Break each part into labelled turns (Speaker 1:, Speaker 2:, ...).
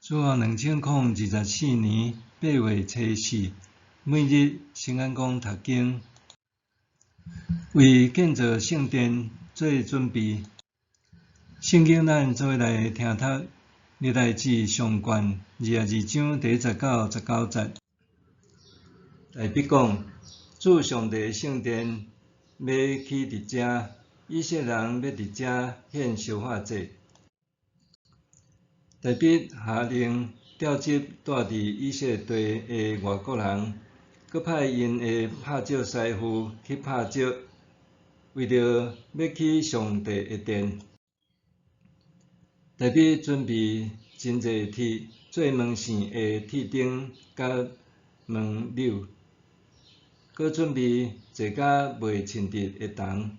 Speaker 1: 主後2024年8月初四，每日新眼光讀經，為建造聖殿做準備。聖經咱做伙來聽讀歷代志上卷22章第1節到19節。大衛講：主上帝聖殿欲起佇遮，以色列人欲佇遮獻燒化祭。大衛下令調集住佇以色列地的外國人，閣派𪜶的拍石師傅去拍石，為著欲起上帝的殿。大衛準備真濟鐵做門扇的鐵釘佮門鈕，閣準備濟甲袂稱得的銅。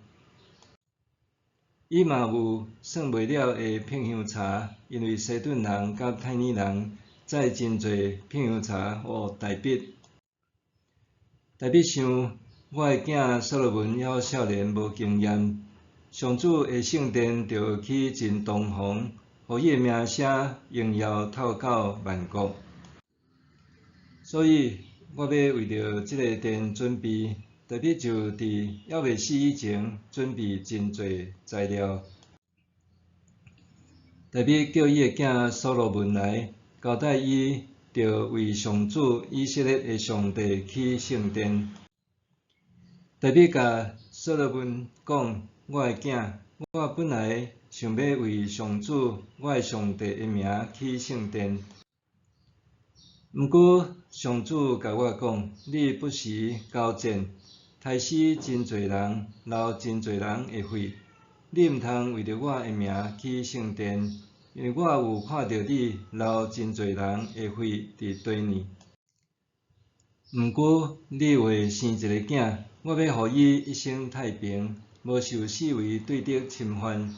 Speaker 1: 伊嘛有算袂了的遍香柴，因為西頓人佮泰爾人載真濟遍香柴予大衛。大衛想，我的囝所羅門猶少年無經驗，上主的聖殿著起真堂皇，予伊的名聲榮耀透到萬國。所以，我欲為著這个殿準備。大衛就佇猶未死以前，準備真濟材料。大衛叫伊的囝所羅門來，交代伊著為上主以色列的上帝起聖殿。大衛共所羅門講：我的囝，我本來想欲為上主我的上帝的名起聖殿。毋過上主共我講：你不時交戰，刣死真濟人，流真濟人的血，你毋通為著我的名起聖殿，因為我有看著你流真濟人的血佇地呢。毋過你會生一個囝，我欲予伊一生太平，無受四圍對敵侵犯。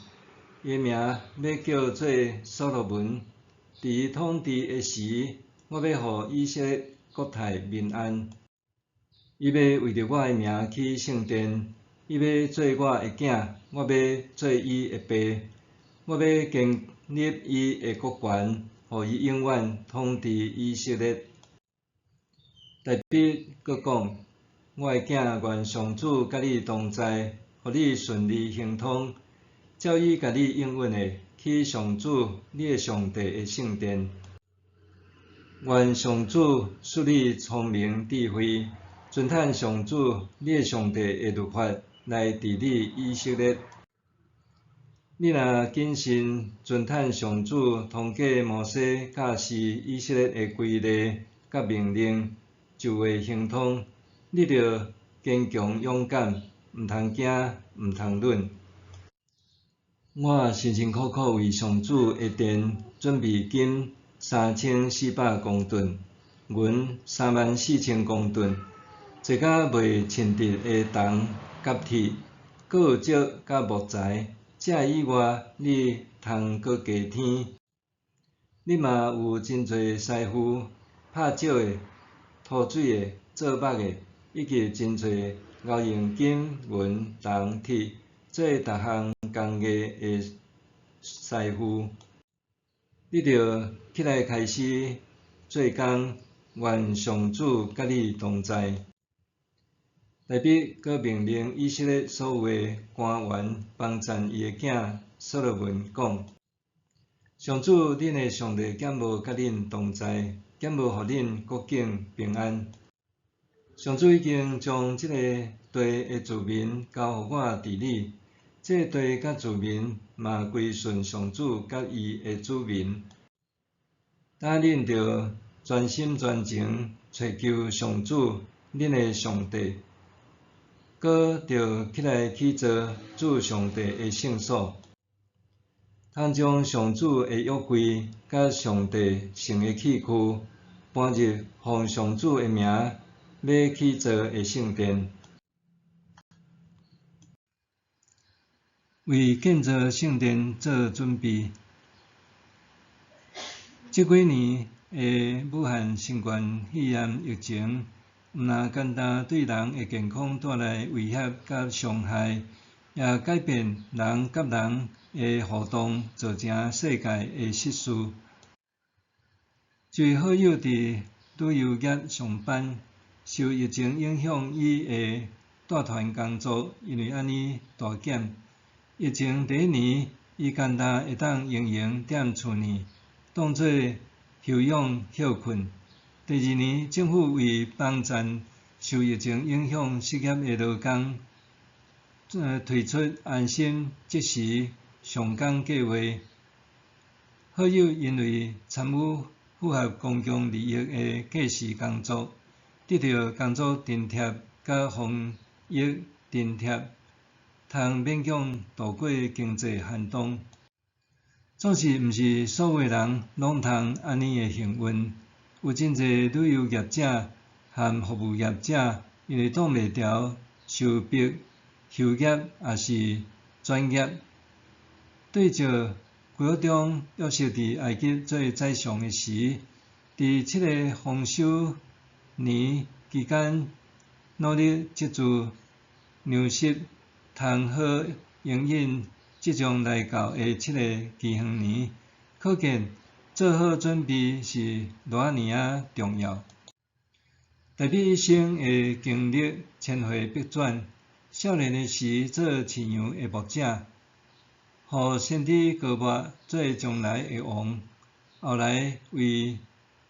Speaker 1: 伊的名欲叫做所羅門。佇伊統治的時，我欲予以色列國泰民安。伊欲為著我的名起聖殿，伊欲做我的囝，我欲做伊的爸。我欲堅立伊的國權，予伊永遠統治以色列。大衛閣講：我的囝，願上主佮你同在，予你順利亨通，照伊共你應允的，起上主你的上帝的聖殿。願上主賜你聰明智慧，遵趁上主你的上帝的律法來治理以色列。你若謹慎遵趁上主通過摩西教示以色列的規例佮命令，就會亨通。你著堅強勇敢，毋通驚，毋通忍。我辛辛苦苦為上主的殿準備金3400公噸，銀34000公噸，濟甲袂稱得的銅佮鐵，閣有石佮木材。這以外，你通閣加添。你嘛有真濟師傅，拍石的、塗水的、做木的，以及真濟𠢕用金銀銅鐵做逐項工藝的師傅。你著起來開始做工，願上主佮你同在。大衛閣命令以色列所有的官員幫贊伊的囝所羅門講：上主恁的上帝敢無佮恁同在，敢無予恁國境平安？上主已經將這個地的子民交予我治理，這個地佮子民嘛歸順上主佮伊的子民。今恁著全心全情揣求上主恁的上帝，閣著起來起造主上帝的聖所，通將上主的約櫃佮上帝聖的器具搬入奉上主的名欲起造的聖殿。為建造聖殿做準備。這幾年的武漢新冠肺炎疫情，毋但簡單對人的健康帶來威脅佮傷害，也改變人佮人的互動，造成世界的失序。一位好友佇旅遊業上班，受疫情影響，伊的帶團工作因為按呢大減。疫情第一年，伊干焦會當閒閒踮厝內，當做休養歇睏。第二年，政府為幫贊受疫情影響失業的勞工，推出安心即時上崗計畫。好友因為參與符合公共利益的計時工作，得著工作津貼佮防疫津貼，通勉強渡過經濟寒冬。總是毋是所有人攏通按呢的幸運，有真濟旅遊業者和服務業者，因為擋袂牢，受迫休業抑是轉業。對照幾若中約瑟佇埃及做宰相的時，佇七個豐收年期間，努力積聚糧食，通好應應即將來到的七个饑荒年。可見做好準備是偌爾仔重要。大衛一生的經歷千回百轉，少年的時做飼羊的牧者，予先知膏抹做將來的王。後來為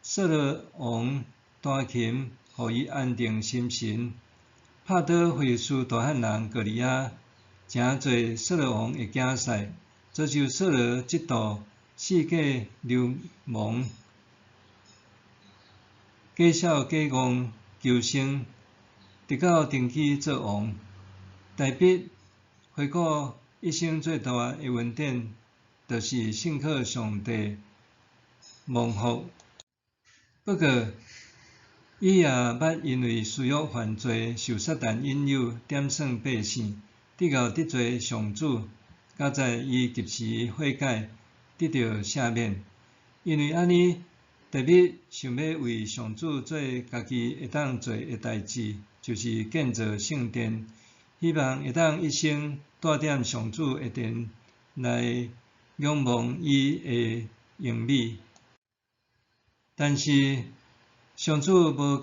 Speaker 1: 掃羅王彈琴，予伊安定心神，拍倒非利士大漢人歌利亞，成做掃羅王的囝婿，遭受掃羅嫉妒，四界流亡，假痟假戇求生，直到登基做王。大衛回顧一生最大的恩典，就是信靠上帝蒙福。不過，伊也捌因為私欲犯罪，受撒旦引誘，點算百姓，直到得罪上主，佳哉伊及時悔改，得著赦免。因為按呢，大衛想欲為上主做家己會當做的代誌，就是建造聖殿，希望會當一生蹛踮上主的殿來仰望伊的榮美。但是上主無共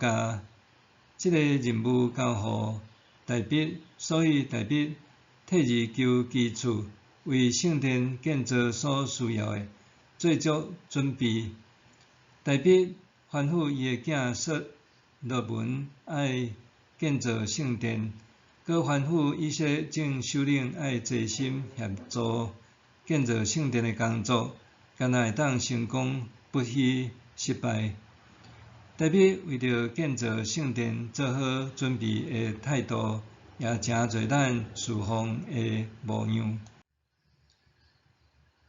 Speaker 1: 這个任務交予大衛，所以大衛退而求其次，為聖殿建造所需要的做足準備。大衛吩咐伊的囝所羅門愛建造聖殿，閣吩咐以色列眾首領愛齊心協助建造聖殿的工作，敢若會當成功，不虛失敗。大衛為著建造聖殿做好準備的態度，也誠濟咱侍奉的模樣。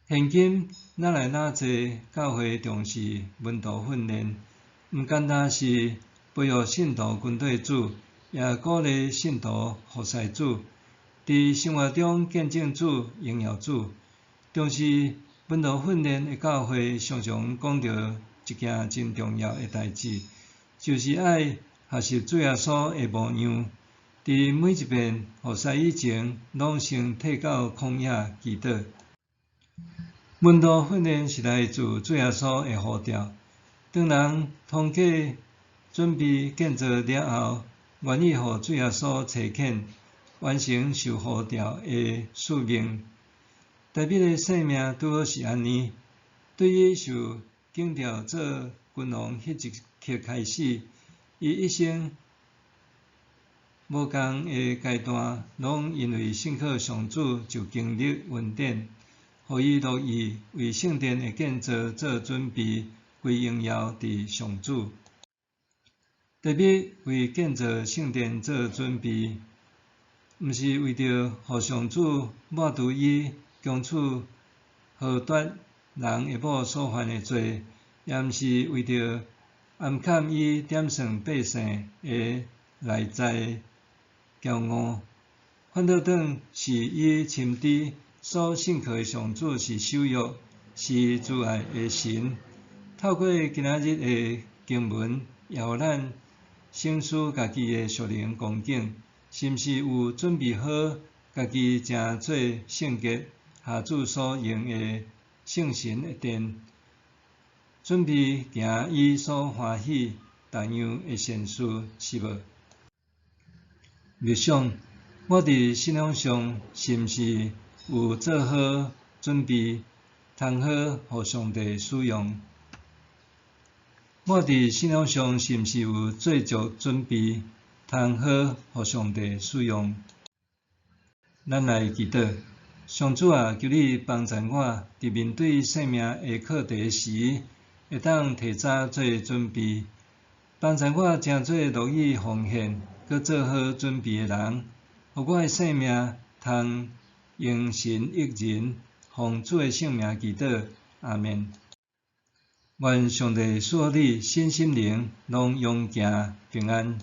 Speaker 1: 現今愈來愈濟教會重視門徒訓練，毋單單是培育信徒跟綴主，也鼓勵信徒服侍主，佇生活中見證主、榮耀主。重視門徒訓練的教會，常常講著一件真重要的代誌，就是愛學習主耶穌的模樣。佇每一遍服侍以前，攏先退到曠野祈禱。門徒訓練是來自主耶穌的呼召。當人通過準備建造了後，願意予主耶穌差遣，完成受呼召的使命。大衛的生命拄好是按呢。對伊受揀召做君王彼一刻開始，伊一生無仝的階段，攏因為信靠上主就經歷恩典，予伊樂意為聖殿的建造做準備，歸榮耀佇上主。大衛為建造聖殿做準備，毋是為著予上主抹除伊強娶何達人的某所犯的罪，也毋是為著掩蓋伊點算百姓的內在驕傲，反倒轉是伊深知所信靠的上主是守約、是慈愛的神。透過今仔日的經文，也予咱省思家己的屬靈光景，是毋是有準備好家己成做聖潔、予主所用的聖神的殿？準備行伊所歡喜、逐樣的善事，是無？默想，我佇信仰上是毋是有做好準備，通好予上帝使用？我佇信仰上是毋是有做足準備，通好予上帝使用？咱來祈禱，上主啊，求你幫助我，佇面對生命的課題時，會當提早做準備，幫助我成做樂意奉獻、閣做好準備的人，予我的生命通榮神益人，奉主的聖名祈禱，阿們。願上帝賜福你，身心靈攏勇健平安。